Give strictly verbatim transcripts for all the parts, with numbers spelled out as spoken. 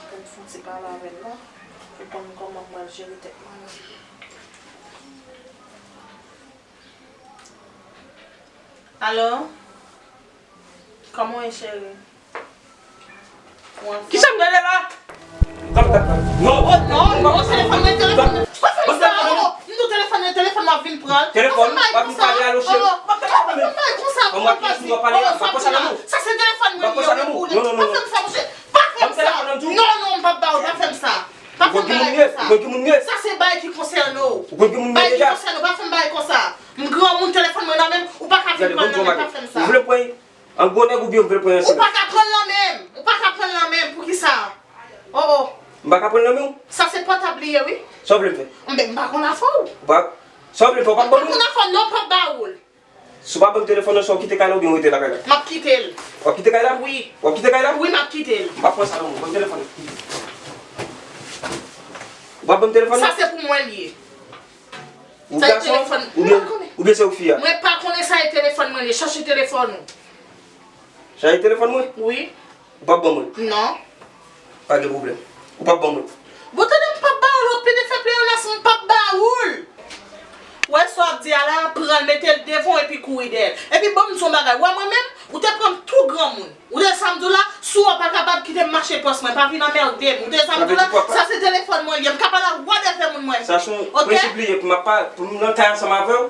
Pou m fè yon ti pale avè l non. Pou konn kòman m pral jere tèt mwen menm. Alo? Kòman w ye, cheri? Ou anfòm? Kisa m gade la? Non, non, non, telefòn mwen, telefòn mwen. Pa fè m sa, oh, m di w telefòn mwen, telefòn mwen, vin pran l. Telefòn, w ap vin pale a, cheri. Oh, pa fè m bagay konsa, oh, pa fè m bagay konsa, oh, sa se telefòn mwen, li ye, pa fè m sa, monchè. Pa fè m sa. Non, non, m p ap ba w, pa fè m sa. Pa fè m bagay konsa. Sa se bagay ki konsène w. Bagay ki konsène w, pa fè m bagay konsa. M granmoun, telefòn mwen nan men m, ou pa ka vin pran l nan men m, pa fè m sa. Ou vle pran an gwo nèg oubyen ou vle pran an silans? Ou pa ka pran l nan men m. Ou pa ka pran l nan men m. Poukisa? Oh, oh. M pa ka pran l nan men w? Sa se pòtab li ye, wi. Sa w vle m fè? Enben, m pa konn afè w. Ou pa, sa w vle m fè? Ou p ap ban m? M pa konn afè w, non, m p ap ba ou l. Si w pa ban m telefòn nan, sa w kite kay la oubyen w rete lakay la? M ap kite l. W ap kite kay la? Wi. W ap kite kay la? Wi, m ap kite l. M pa pran sa nan men w. Ban m telefòn nan. Ou pa ban m telefòn nan? Sa se pou mwen li ye. Ou gason? Oubyen, oubyen se ou fi a? Mwen pa konnen sa e telefòn mwen li ye. Chache telefòn ou. Chache telefòn mwen? Wi. Ou p ap ban mwen? Non. Pa gen pwoblèm. Ou p ap ban mwen? Bon, tande, m p ap ba ou l, w ap pede fè pleyonas, m p ap ba ou l. Ou wè sa w ap di a la, pran l, mete l devan w epi kouri dèyè l. Epi ban m di w yon bagay, ou wè mwen menm, ou te pran m tou granmoun. Ou tande sa m di w la, si w pa kapab kite m mache pòs mwen, pa vin anmède m. Ou tande sa m di w la, sa se telefòn mwen li ye, m ka pale a vwa dèfè moun mwen. Sa se yon prensip li ye pou m ap pa, pou m nan kay ansanm avè w,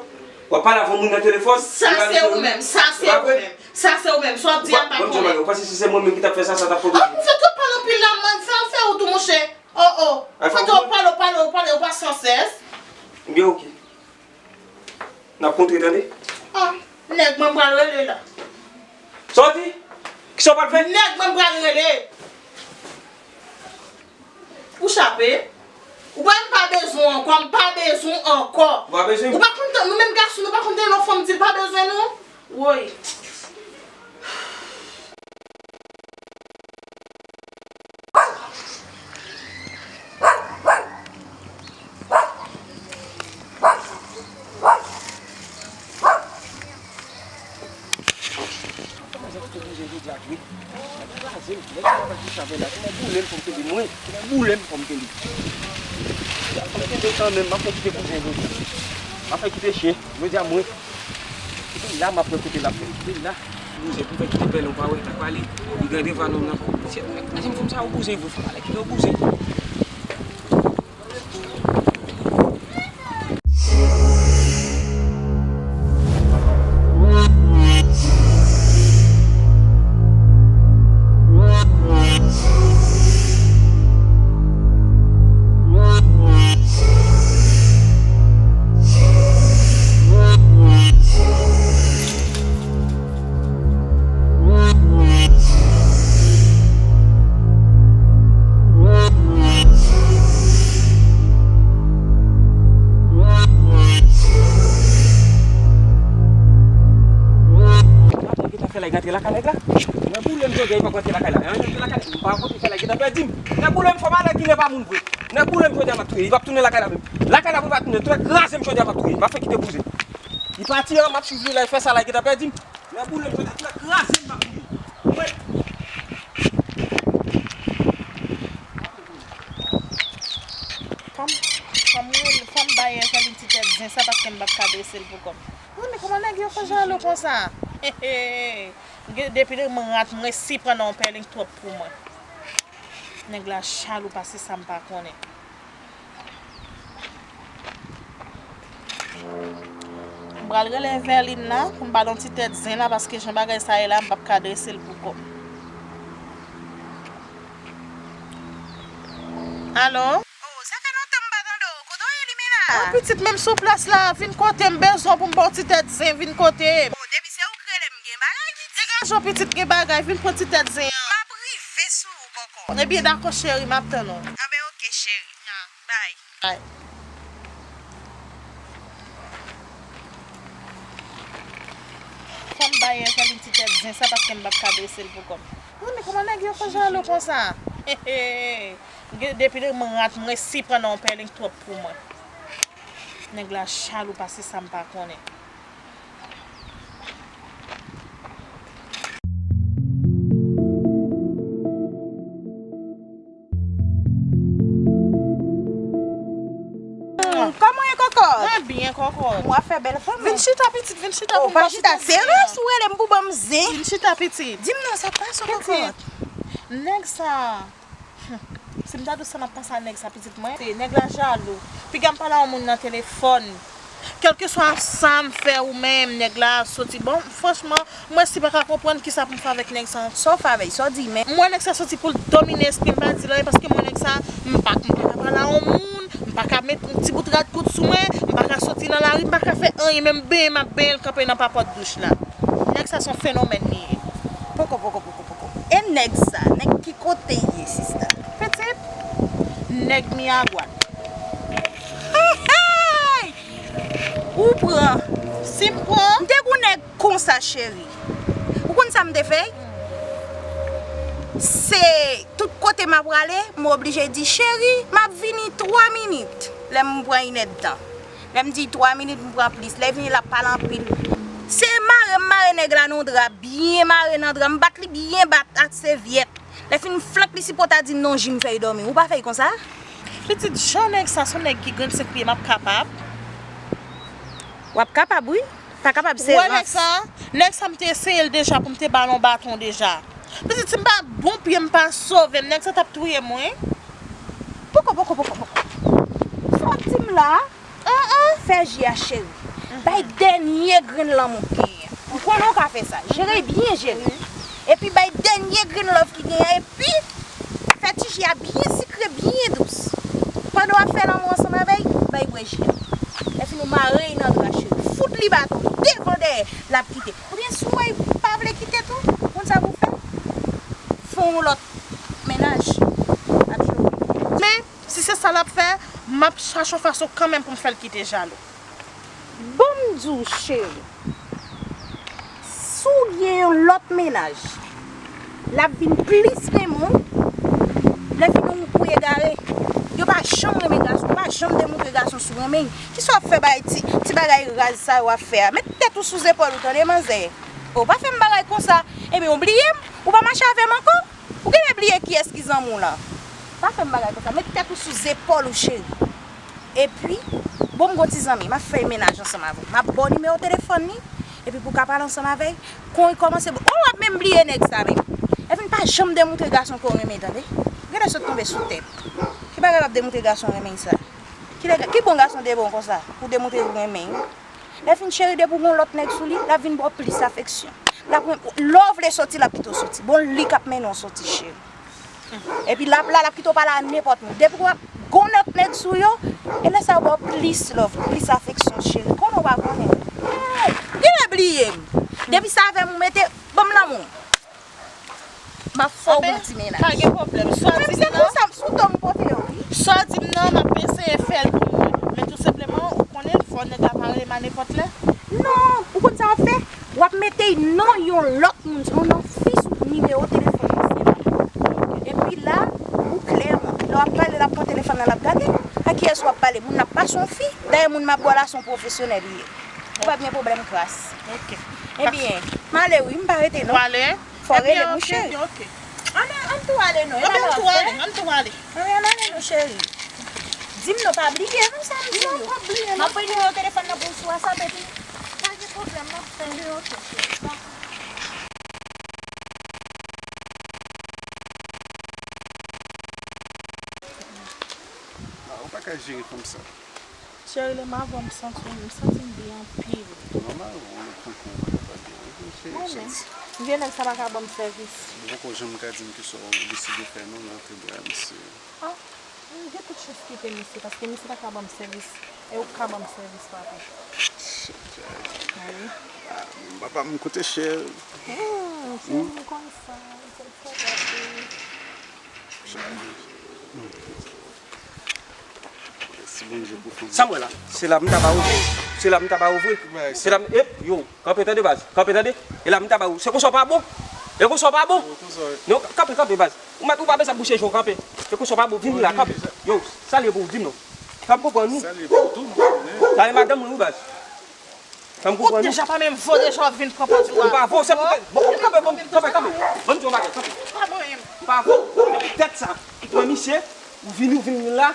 w ap pale avè yon moun nan telefòn. Sa se ou menm, sa se ou menm. Sa se ou menm, sa w ap di a m pa konnen. Ou panse si se mwen menm ki t ap fè sa, sa t ap pwoblem? Ah, ou fè twòp pale anpil la, man, fè, fè ou tou, monchè. Oh, oh. Fè twòp pale, pale, pale, ou pa sansèz. Ebyen, oke. N ap kontre, tande? Ah, nèg mwen m pral rele la. Sa w di? Kisa w pral fè? Nèg mwen m pral rele. Ou chape? Ou pa, m pa bezwen w ankò, m pa bezwen w ankò. Ou pa bezwen m? Ou pa konn tan, nou menm gason, nou pa konn tan lè yon fanm di l pa bezwen nou? Woy. Kòman zèf te bouje jodi a vre? Nèg kraze m, nèg sa pa di chavè la. Kòman boule m fò m kenbe mwen? Kòman boule m fò m kenbe? Fò m kenbe kanmenm, m ap fè kite kouzen jodi a. M ap fè kite chen, jodi a mwen. Kite la, m ap wè kote l ap fè. Kite la. Bouje, pou fè kite pèlen, ou pa wè, l ap pale. Li gade va nonm nan. Mesye, nèg kraze m, fanm sa yo bouje vre, fò m ale kite yo bouje. Gentan fè lay rantre lakay nèg la. Mwen boule m jodi a, li pa rantre lakay la. Mwen rantre lakay la, m pa konte fè lay gentan pèdi m. Nèg boule m fò m ale, kilè pa moun vre. Nèg boule m jodi a, m ap touye. Li p ap tounen lakay la menm. Lakay la pou l pa tounen, tou nèg kraze m jodi a, m ap touye. M ap fè kite bouje. Li pati an, m ap swiv li la, li fè sa la, li gentan pèdi m. Nèg boule m jodi a, tou nèg kraze m, m ap touye. Mwen. Fò m, fò m rele, fò m bay Evelyn ti tèt zen sa paske m p ap ka drese l pou kò m. Wi, men kòman nèg yo fè jalou konsa? Depi lè mwen rat, m resi pran nan yon pèlen twòp pou mwen. Nèg la jalou pase sa m pa konnen. M pral rele Evelyn nan pou m ba l yon ti tèt zen la paske jan bagay sa ye la, m p ap ka drese l pou kò m. Alo? Oh, sa fè lontan m pa tande w. Kote w ye, Limena? Mwen pitit, menm sou plas la, vin kote m, bezwen pou m ba w ti tèt zen, vin kote m. Oh, depi se ou k rele m, gen bagay pitit. Degaje w pitit, gen bagay, vin pran ti tèt zen an. M ap rive sou ou, kòkò. Ebyen, dakò, cheri, m ap tann ou. Anben, oke, cheri. Bay. Bay. Fò m bay Evelyn ti tèt zen sa paske m p ap ka drese l pou kò m. Wi, men kòman nèg yo fè jalou konsa? Depi lè mwen rat, m resi pran nan yon pèlen twòp pou mwen. Nèg la jalou pase sa m pa konnen. Mwen byen, kòkòt. Mwen fè bèl fanm. Vin chita, pitit, vin chita. Ou pa chita sere, si w rele m pou ban m zen. Vin chita, pitit. Di m non, sa k pase, kòkòt? Pitit, nèg sa. Hmm. Si m ta di w sa m ap panse a nèg sa, pitit mwen. Se nèg la jalou. Piga m pale a yon moun nan telefòn. Kèlkeswa sa m fè ou menm, nèg la soti. Bon, franchman, mwen si pa ka konprann kisa pou m fè avèk nèg sa. Sa w fè avè l, sa w di, men. M wè nèg sa soti pou l domine espri m, pa di l anyen, paske mwen nèg sa, m pa, m pa ka pale a yon moun, m pa ka met yon ti bout rad kout sou mwen, m pa ka soti nan lari, m pa ka fè anyen, menm benyen m ap benyen l kanpe nan papòt douch la. Nèg sa se yon fenomèn li ye. Poko, poko, poko, poko. E nèg sa, nèg ki kote l ye, sista? Pitit, nèg Miragwàn. Hey, hey! Ou pran. Si m pran? M te gon nèg konsa, cheri. Ou konn sa m te fè? Se tout kote m ap prale, m oblije di, cheri, m ap vini twa minit. Lè m pran inèdtan. Lè m di twa minit, m pran plis. Lè vini, l ap pale anpil. Se mare m mare nèg la nan dra, byen mare nan dra. M bat li byen bat ak sèvyèt. Lè fini, m flank li sipòt a di m non, ji m fè l dòmi. Ou pa fè l konsa? Pitit, jan nèg sa, se yon nèg ki grenn senk pye, m ap kapab. W ap kapab, wi. Pa kapab, se rans. Ou wè nèg sa? Nèg sa, m te eseye l deja pou m te ba l yon baton deja. Pitit, si m pa bon pye, m pa sove m. Nèg sa t ap touye m, wi. Poko, poko, poko, poko. Sa w ap di m la? An, an. Fè ji a, cheri. Bay dènye grenn lanmou w genyen. M konnen w ka fè sa. Jere l byen jere. Epi bay dènye grenn love ki genyen. Epi fè ti ji a byen sikre, byen dous. Pandan w ap fè lanmou ansanm avè l, bay bwè ji a. Lè fini, w mare l nan dra, cheri. Fout li baton devan dèyè, l ap kite. Oubyen si w wè l pa vle kite tou, konn sa pou w fè? Fè yon lòt mennaj ap jere w. Men, si se sa l ap fè, m ap chache yon fason kanmenm pou m fè l kite jalou. Ban m di w, cheri, si w gen yon lòt mennaj, l ap vin plis renmen w. Lè fini, ou, ou egare. Yo pa janm renmen gason, yo pa janm demontre gason si w renmen l. Kisa w ap fè bay ti, ti bagay raz sa yo w ap fè a? Met tèt ou sou zepòl ou, tande, manzè. O, pa fè m bagay konsa. Ebyen, ou bliye m? Ou pa mache avè m ankò? Ou genlè bliye kiyès ki zanmi w lan. Pa fè m bagay konsa. Met tèt ou sou zepòl ou, cheri. Epi, bon, m gon ti zanmi, m ap fè mennaj ansanm avè w. M ap ba w nimewo telefòn li, epi pou w ka pale ansanm avè l, kon li kòmanse bon, w ap menm bliye nèg sa menm. Lè fini, pa janm demontre gason ke w renmen, tande? Ou genlè sot tonbe sou tèt. Ki bagay w ap demontre gason renmen sa? Ki lè, ki bon gason te bon konsa, pou w demontre ou renmen l? Lè fini, cheri, depi w gon lòt nèg sou li, l ap vin ba w plis afeksyon. L ap, lè w vle soti, l ap kite w soti. Bon, li k ap mennen w soti, cheri. Epi l ap la, l ap kite w pale a nenpòt moun. Depi w ap gon lòt nèg sou yo, e lè sa yo ba w plis love, plis afeksyon, cheri. Konnen w pa konnen. Hey! Genlè bliye m. Depi se avè m ou mete, ban m lanmou. M ap fè w bon ti mennaj. Pa gen pwoblèm. Swa di m non. Menm si se pou sa, m sou do m pote yo, wi. Swa di m non, m ap eseye fè l pou mwen. Men tou senpleman, ou konnen, fò nèg la pa rele m a nenpòt lè. Non, ou konn sa w ap fè? W ap mete non yon lòt moun, yon non fi sou nimewo telefòn misye la. Epi la, ou klè, lè w ap pale, l ap pran telefòn nan, l ap gade. A kiyès w ap pale? Moun nan ap pase yon fi. Dayè, moun m ap ba w la, se yon pwofesyonèl li ye. Ou p ap gen pwoblèm kras. Ok. Ebyen, m ale wi, m pa rete non. Ou ale? Fò w rele m wi, cheri. Ebyen, ok, ok. Ann, ann tou ale non. Ebyen, ann tou ale, ann tou ale. Ann, ann ale non, cheri. Di m non, pa bliye non sa m di w yo. Non, m p ap bliye non. M ap voye nimewo telefòn nan pou w sou WhatsApp epi. Pa gen pwoblèm, m ap fè. Ebyen, ok, cheri. Ah, ou pa ka jere fanm sa. Cheri, lè m avè w, m santi m, m santi m byen anpil. Nòmal, yon nèg tankou w pa ka pa byen, wi, cheri, ou santi. Vye nèg sa pa ka ban m sèvis. Ou poko janm ka di m kisa w deside fè non nan antre bra misye. Ah, m gen tout chans kite misye, paske misye pa ka ban m sèvis. E ou k ka ban m sèvis, papi. Wi. Ah, papa m koute cheri. Ah, cheri, m konn sa. M konn sa, papi. Sa m wè la? Se la m ta ba ou vre. Se la m ta ba ou vre. Se la m, ep, yo, kanpe tande baz. Kanpe tande. E la m ta ba ou. Se konsa w pa bon. E konsa w pa bon. Non, kanpe, kanpe baz. Ou mèt, ou pa bezwen bouche je w, kanpe. E konsa w pa bon. Vin la, kanpe. Yo, sa l ye pou ou, di m non. Sa m konprann ou. Sa l ye madanm mwen wi baz. Sa m konprann ou. Ou deja pa menm vo deja w ap vin pran pòz ou a. M pa vo, se pou, bon, kanpe, bon, kanpe, kanpe. Ban m di w yon bagay, kanpe. Pa mwen menm. M pa vo, tèt sa. Ou pran misye, ou vini, ou vini la.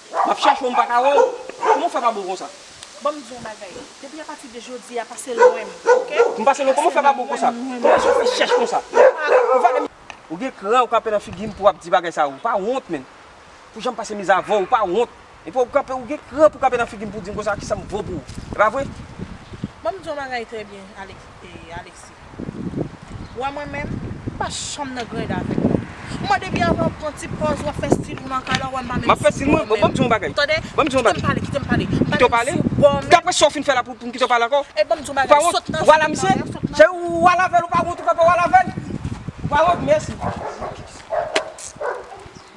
M ap chèche w, m pa ka wè w. Kòman w fè pa bon konsa? Ban m di w yon bagay. Depi apati de jodi a, pase lwen m, oke? M pase lwen, kòman w fè pa bon konsa? Kòman w fè chèch konsa? Ou gen kran ou kanpe nan figi m pou w ap di bagay sa yo? Ou pa wont, menn. Pou jan m pase mizè avè w, ou pa wont. Epi ou kanpe, ou gen kran pou kanpe nan figi m pou di m konsa, kisa m vo pou ou? E pa vre? Ban m di w yon bagay trè byen, Alex, e, Alexis. Ou wè mwen menm, m pa janm nan grenda avèk moun. M wè depi avan w pran ti pòz, w ap fè stil ou nan kay la, w wè m pa menm sou bò menm. M ap fè stil mwen? Bon, ban m di w yon bagay. Ou tande? Ban m di w yon bagay. Kite m pale, kite m pale. M pa menm sou bò menm. Dapre sa w fin fè la pou, pou m kite w pale ankò? E ban m di w yon bagay, sot nan stil la, sot nan. Ou pa wont? W al a misye? Se ou w al avè l, ou pa wont, ou kanpe w al avè l? Ou pa wont, mèsi.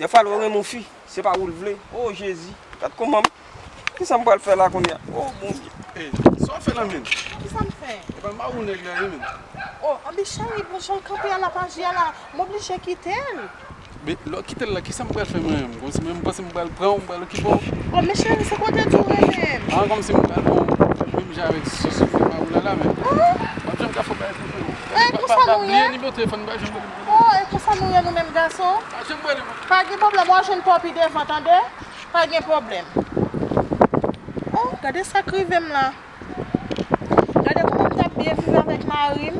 Dèfwa lè w renmen yon fi, se pa ou l vle. O Jezi, gad kòman m, kisa m pral fè la kounye a? O Bondye. Ey, sa w fè la menm? Kisa m fè? Epa mawon nèg la ye menm. O, anben cheri, bon jan l kanpe a, l ap aji a la, m oblije kite l. Men lè w kite l la, kisa m pral fè mwen menm? Kòmsi mwen m panse m pral pran w, m pral okipe w. O, men cheri, se kote di w renmen m. A, kòmsi m pral pran w menm jan avèk sou sou fè mawon la la menm. W ap janm ka fè w bagay pou mwen. E konsa nou ye? Pa bliye nimewo telefòn m, pa janm bliye. O, e konsa nou ye nou menm gason? Pa janm bliye mwen. Pa gen pwoblèm, w a jwenn pa w pi devan, tande? Pa gen pwoblèm. O, gade sa k rive m la. Gade kòman m t ap byen viv avèk mari m.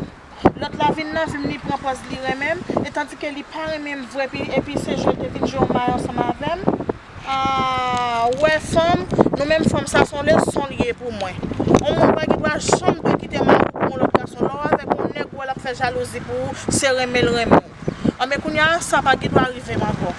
Lòt la vin nan vi m, li pran pòz li renmen m. E tandike li pa renmen m vre, epi, epi se jwe l te vin jwe yon may ansanm avè m. A, w wè fanm, nou menm fanm sa se yon leson li ye pou mwen. Yon moun pa gen dwa janm dwe kite mari w pou yon lòt gason. Lè w avèk yon nèg ou wè l ap fè jalouzi pou ou, se renmen l renmen w. Anben kounye a, sa pa gen dwa rive m ankò.